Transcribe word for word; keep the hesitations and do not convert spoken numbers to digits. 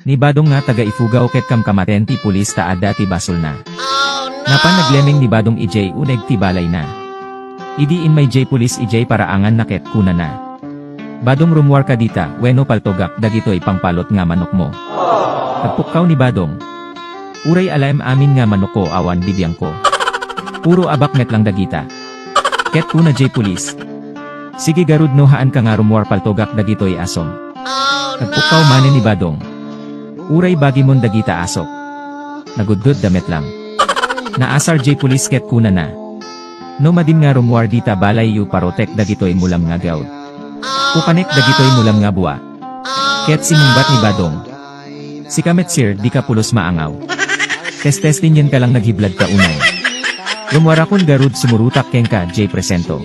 Ni Badong nga taga-Ifugao ket kamkamaten ti pulis ta adda ti basolna. Napan naglemeng ni Badong idiay uneg ti balayna. Idi immay diay pulis idiay paraanganna ket kunana, "Badong, rummuarka dita wenno paltogak dagitoy pangpalot nga manokmo." Nagpukkaw ni Badong. "Uray alaem amin nga manokko awan bibiangko. Puro abak met lang dagita." Ket kuna diay pulis, "Sige garud no haanka nga rummuar, paltogak dagitoy asom." Nagpukkaw manen ni Badong. "Uray bagimon dagita asok." Nagudgudda met lang. Naasar diay pulis ket kunana, "No madim nga rummuar dita balayyo, parotek dagitoy mulam nga gaud. Kukanek dagitoy mulam nga bua." Ket simmungbat ni Badong, "Sika met, sir, dika pulos maangaw. Testestengyenka lang, naghiblad ka unay. Rummuarakon garud, sumurotak kenka diay presinto."